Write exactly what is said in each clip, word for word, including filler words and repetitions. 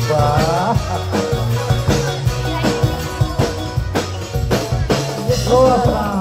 Bah. Roa, bah.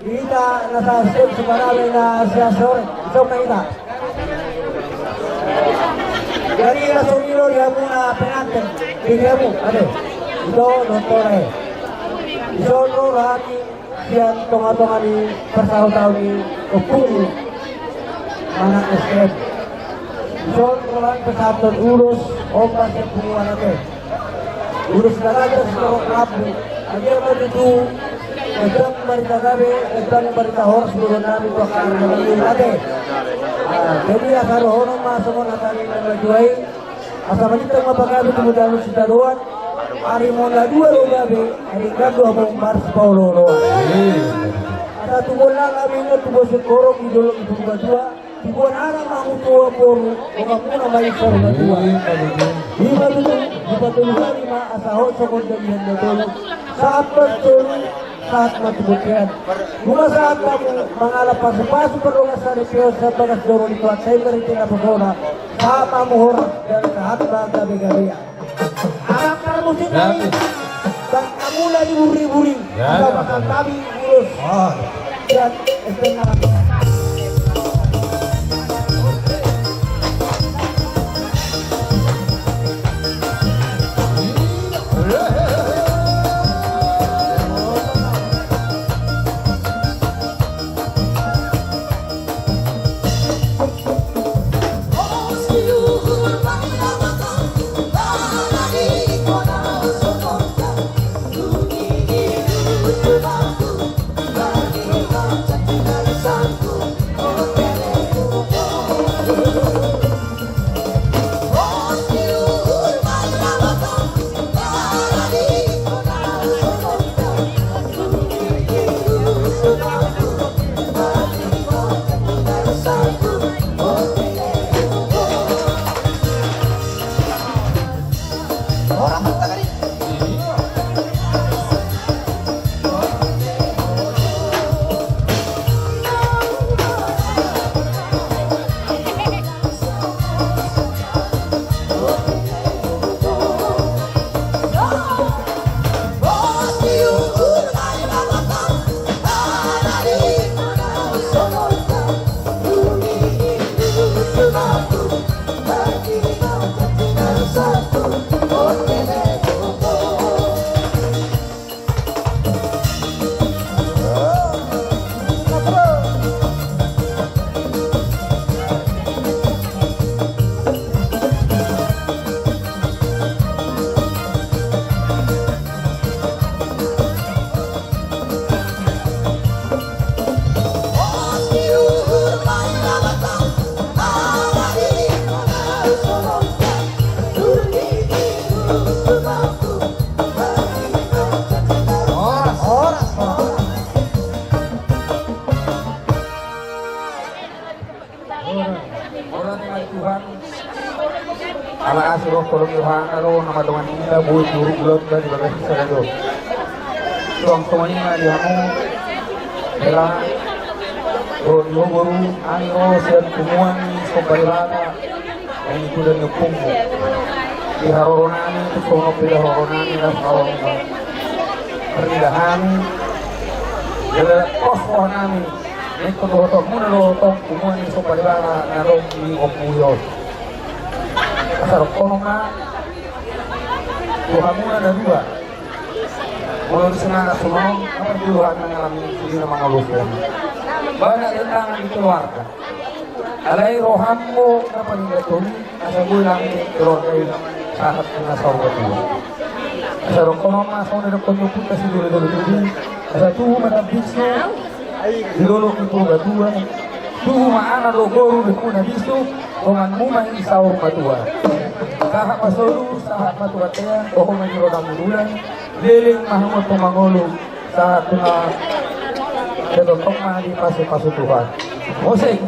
Hita na sasip siparawe na siasor, isop na hita. Jadi langsung ilo di hamu na pengantin, di hamu, ade. Ito nonton e. Ison ro rohami sian tonga-tonga ni parsahutaon ni ompung manang S K M. Ison rohami pasahathon ulos ombas sian punguan ate. Ulos na lancar sitorop rambu. Agia ma tutu, endang barita gabe, endang barita horas dohonon nami tu angka ari na mangihut ate. Ah, jadi asa dohonon ma songon hata ni na matua i. Asa balintang ma pagabe tu muda ni sitadoan. Ari muna dua do gabe, ari ngga do hamu marsipaolo-oloan. Asa tubuan nami ingot tubuan singkoru di dolok di Purbatua. Tubuan anak ma hamu tubuan boru, dongan muna ma i Purbatua. Ima tutu, dipatolu hali ma asa hot songon dalihan na tolu. Sahat ma tu toru, sahat ma tu bontean. Nunga sahat hamu mangalap pasu-pasu pardongansaripeon sian bagas joro ni Tuhanta i marhite naposona. Sahat ma hamu horas dan sahat ma gabe-gabean. Arak parmusik nami. Bang Amula di buri-buri. Sama Bang Tabi Bulus. Sian S T N. Horas ma di Tuhan. Ala asi roha ni Tuhanta do na mandongani hita boi turuk bulan di bagas sada do. Suang songon i ma di hamu hela, boru ni ho boru, ami ro sian punguan ni Somba Debata. Ai tu dan ngepungmu. Di haroro nami, tu songon pe di haroro nami, na haroro nami. Marnida hami, jala pos roha nami, na ingkon dohoton muna do tong, tu muna ni somba Debata na adong di ompu i on. Asa dohonon ma tu hamuna na dua. Molo di semangat songon on, apa dulu hami mangalami, di na mangolus hami. Banyak tantangan di keluarga. Alai roham do na paling betul, asa boi lam keluarga i sahat tu na saur matua. Asa dohonon ma songon na didokkon ni ompunta si Doli Doli Tudu, asa tubu ma tambiksu di dolok ni Purbatua, tubu ma anak dohot boru di hamuna biksu, donganmu ma i saur matua. Sahat ma solu, sahat ma tu bontean, toho ma di roda ni bulan, leleng ma hamu tu mangolu, sahat tu na, sai tongtong ma dipasupasu Tuhan. Musik.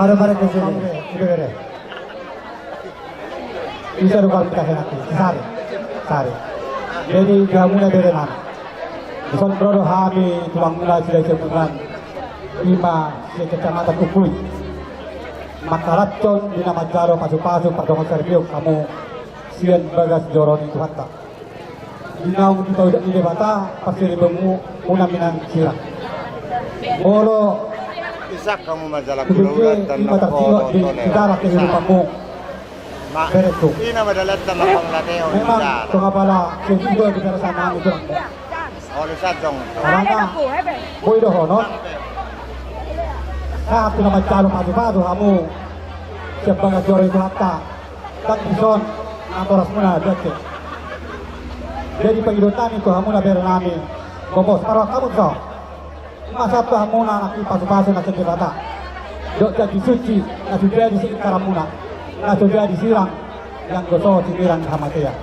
Mare, mare, ke sini. Ibebere. Bisa do kalau kita kena sari. Sari. Jadi, hamuna bere nami. Dison ro do hami tulang muna Silahisabungan. Ima se kecamatan Ukui. Mangkalashon di na manjalo pasupasu pardongan saripeon hamu sian bagas joro ni Tuhanta. Di naung dipauliate Debata parsaripeonmuna Minang Sirang. Molo isak hamu manjalo keluarga, ima tarsingot di segala kehidupanmu. Beretu. Memang tung apala kehidupan di perasaan nami tulangmu. Alana boi dohonon. Sahat tu na manjalo pasupasu hamu sian bagas joro ni Tuhanta. Ndang dison natorasmuna dake. Jadi pangidoan nami tu hamuna bere nami, gomos parrohahon hamu dison. Ima sahat tu hamuna nangkin pasupasu na sian Debata dohot janji suci na so jadi siingkaranmuna, na so jadi sirang, ianggo so sinirang ni hamatean.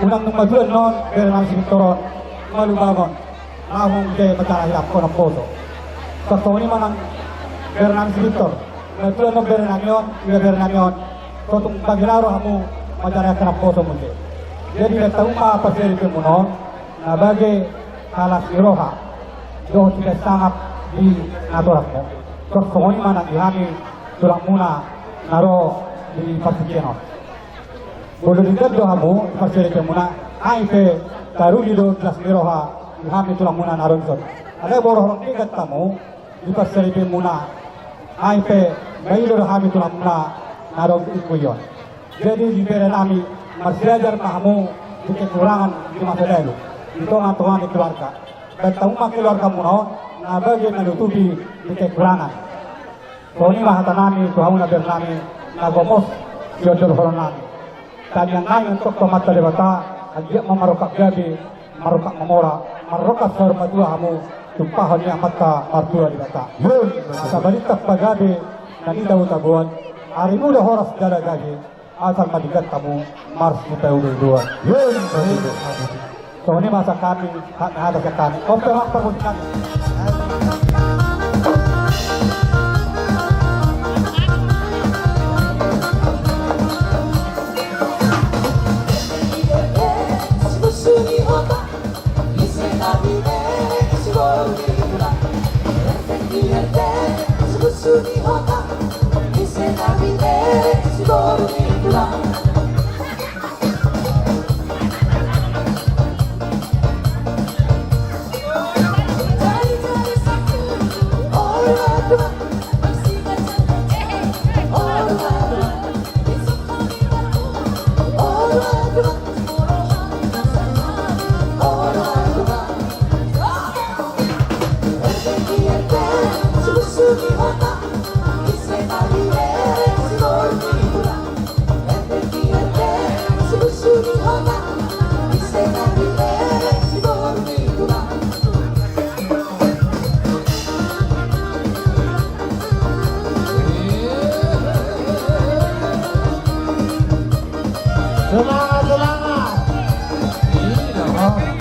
Unang nunga tutu annon bere nami si Victor on malubangon. Laho muse manjalo hilap on poso. Songon i ma nang bere nami si Victor. Nunga tutu annon bere nami on, ia bere nami on. So tung bage na ro hamu manjalo hilap on poso muse. Jadi baen hamu ma parsaripeonmuna on na bage las ni roha dohot sipain sangap di natorasmu. Songon i ma nang di hami tulangmuna na ro di partingkian on. Molo denggan do hamu di parsaripeonmuna, ai pe taruli do las ni roha di hami tulangmuna na ro dison. Alai molo hurang denggan hamu di parsaripeonmuna, Ai pe, maido do hami tulang na, na adong di tingki on. Jadi di bere nami, marsiajar ma hamu di kekurangan di masa lalu, di tonga-tonga ni keluarga. Baen hamu ma keluargamuna on na bage na nutupi di kekurangan. Songon i ma hata nami tu hamuna bere nami na gomos di ondolhonon nami. Tangiang nami antong tu Amanta Debata, anggiat ma marrongkap gabe, marrongkap mamora, marrongkap saur matua hamu, tumpahon ni Amanta Martua Debata. Asa balintang pagabe na nitabu-tabuan, ari muda horas jala gabe, asal ma denggan hamu marsipaulu-uluan. Songon i ma sian hami, hak ni hata sian hami. On pe ma parmusik nami. Semangat, semangat. Iya.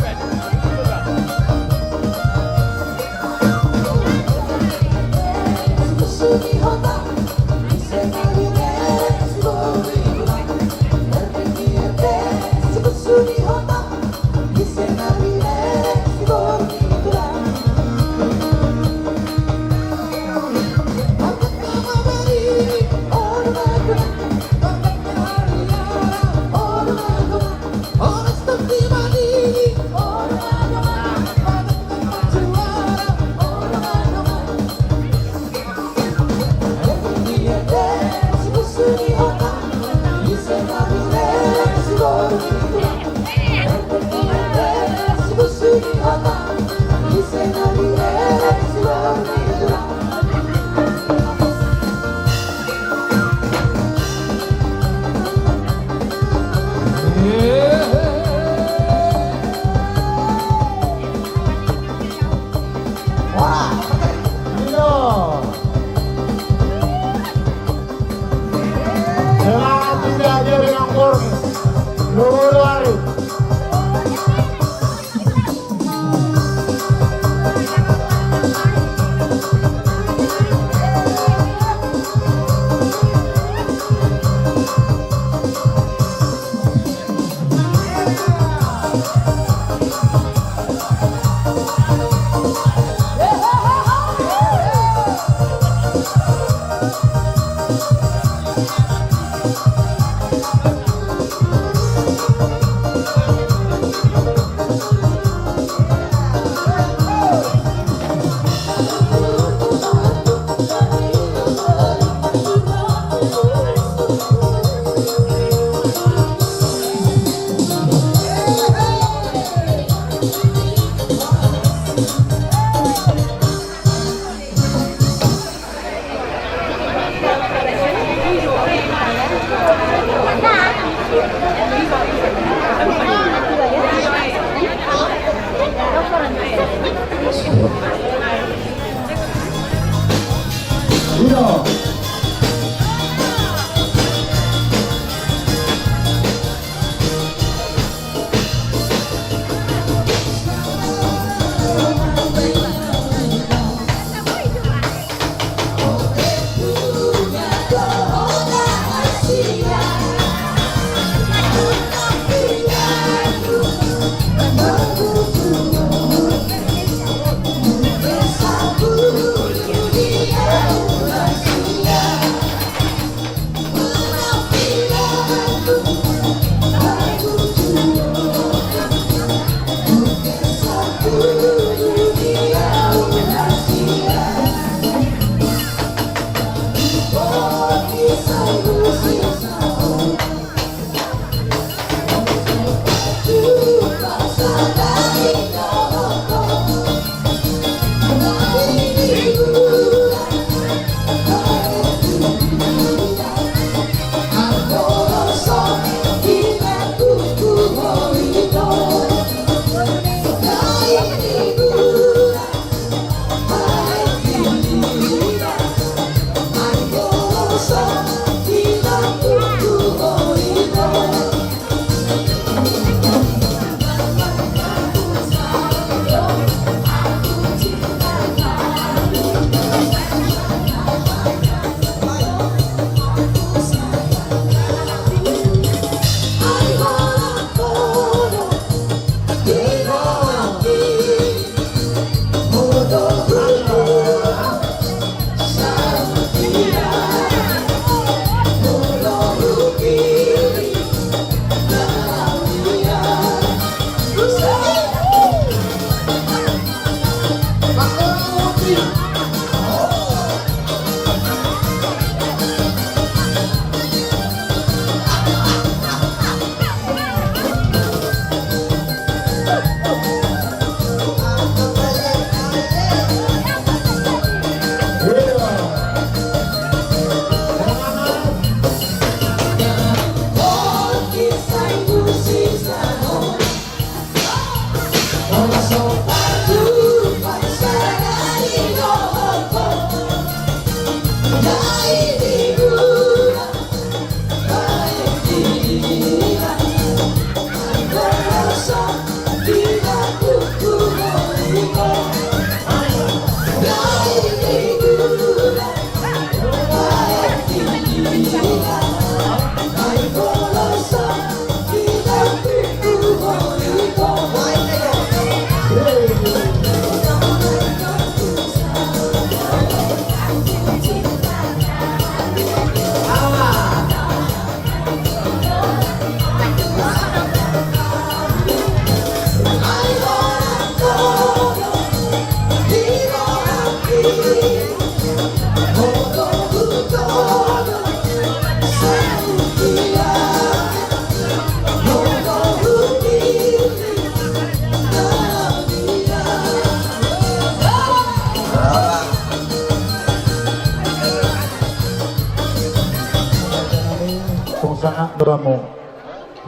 Tung sangap do hamu.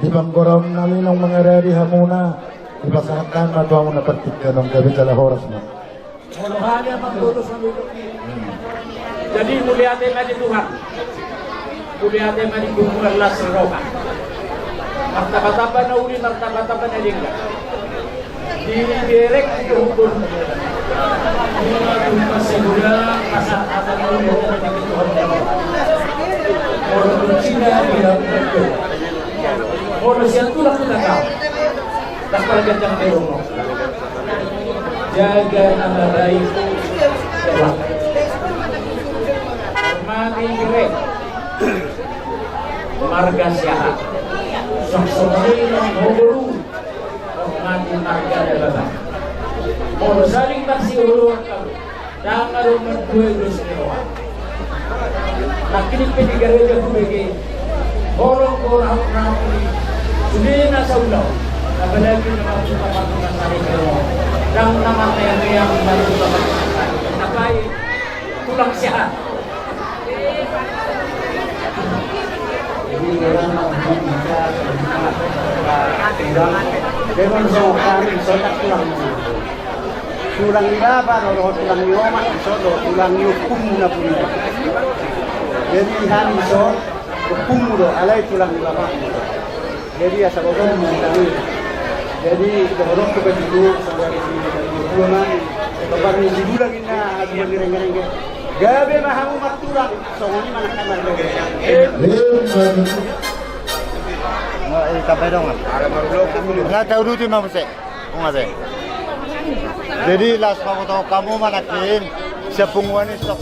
Di panggoraon na naung mangaradi hamuna, dipasahat ma tu hamuna partingkian on gabe jala horas ma. Jadi mauliate ma di Tuhan. Mauliate ma di Tuhan las ni roha. Martamba-tamba na uli, martamba-tamba na denggan. Diberek di uhum. Nunga tumpas segula pasahat hata na uli hata na denggan. Molo tu Cina bilang betul. Molo sian tulang tu kakao. Tak pada kencang terung. Jaga nama baik. Mati kere. Marga Siahaan. Sok sok ni nang hoboru. Mati marga Debata. Molo saling taksi ulu akal. Dang adong martua i dos ni roha. Nangkin pe di gareja hubege. Holong do rahut-rahut i. Sude na saulaon. Apalagi na marsuka-suka sari kero. Dang na marmeang-meang marsuka-suka sari. Napai tulang Siahaan. Jadi orang bisa tulang. Memang so kari so tak tulang. Tulang ni bapa do, do tulang ni omak, so do tulang ni ompungmu na pungu. Jadi hami so ompungmu do, alai tulang ni bapakmu. Jadi asa bapakmu tulang ni. Jadi dohononku pe tu saudara si Tulang, bapak ni si Dulang inna, aduh, rengge-rengge. Gabe ma hamu martulang, songon i ma nang hami marrengge. Nga, eh, tape dongan. Nga tauduti ma muse. Nga be. Jadi las pamotohon hamu ma nangkin sian punguan i stop.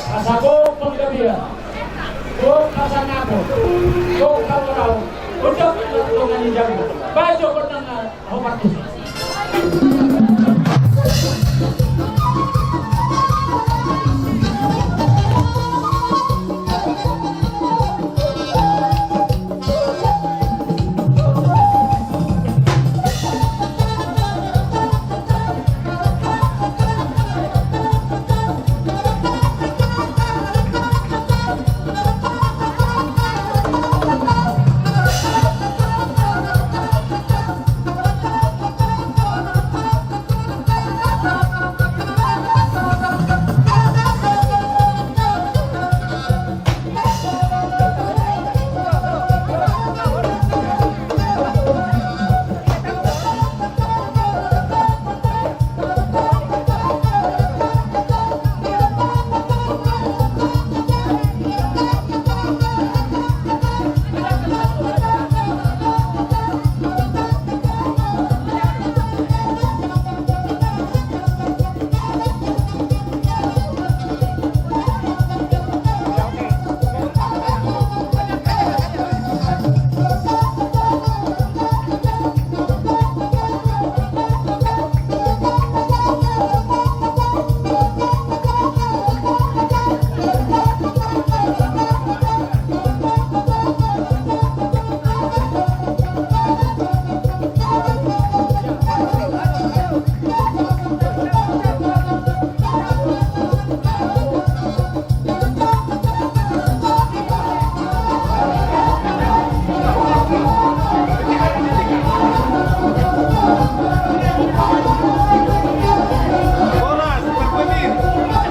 Asa gok panggabean, gok hasangapon, gok hamoraon, undang ma dongan ni jabu, bahen jo gondang na hombar tusi.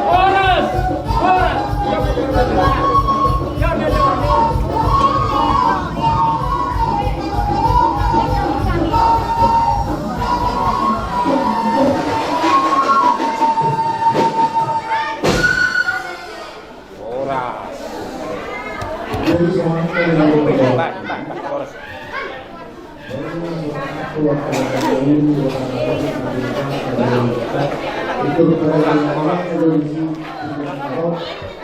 Horas. Horas.